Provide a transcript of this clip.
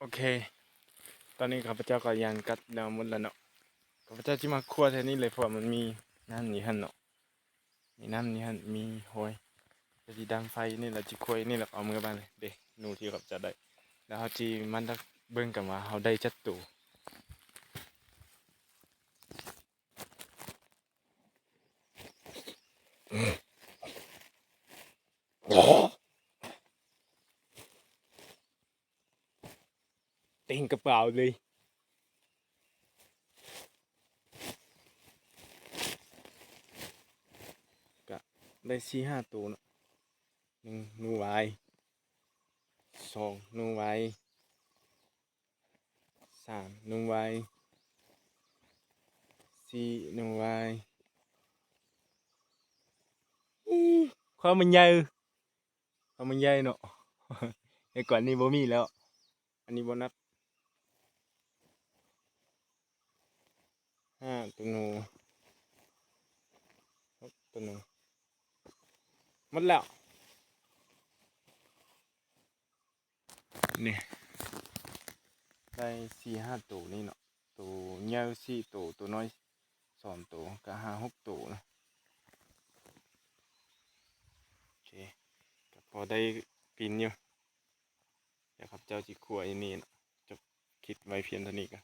ໂອເຄ ຕອນນີ້ຂ້າພະເຈົ້າກໍຍ່າງກັດແນວໝົດແລ້ວເນາະ. ຂ້າພະເຈົ້າຊິມາຄົວແຖວນີ້ເລີຍ ເພາະວ່າມັນມີນ້ຳຢູ່ຫັ້ນເນາະ ມີນ້ຳຢູ່ຫັ້ນ ມີຫອຍ. ກໍຊິດັງໄຟຢູ່ນີ້ ແລ້ວຊິຄົວຢູ່ນີ້ ແລ້ວກໍເອົາເມືອບ້ານເລີຍ. ເດ້ ໜູທີ່ຂ້າພະເຈົ້າໄດ້ ແລ້ວເຮົາຊິມາດັກເບິ່ງກັນວ່າເຮົາໄດ້ຈັກໂຕ. ເຕັມກະເປົາເລີຍ ກະໄດ້ສີ່ຫ້າໂຕເນາະ. ໜຶ່ງ ໜູວາຍ, ສອງ ໜູວາຍ, ສາມ ໜູວາຍ, ສີ່ ໜູວາຍ. ຄວາມມັນໃຫຍ່ ຄວາມມັນໃຫຍ່ເນາະ. ແຕ່ກ່ອນນີ້ບໍ່ມີແລ້ວ ອັນນີ້ບໍ່ນັບ. ຫ້າໂຕໜູ ຫົກໂຕໜູ ໝົດແລ້ວ. ນີ້ ໄດ້ສີ່ຫ້າໂຕນີ້ເນາະ ໂຕໃຫຍ່ສີ່ໂຕ ໂຕນ້ອຍສອງໂຕ ກະຫ້າຫົກໂຕນະ. ໂອເຄ ກະພໍໄດ້ກິນຢູ່. ດຽວຂ້າພະເຈົ້າຊິຂົ້ວຢູ່ນີ້ເນາະ. ຈົບຄລິບໄວ້ພຽງເທົ່ານີ້ກະ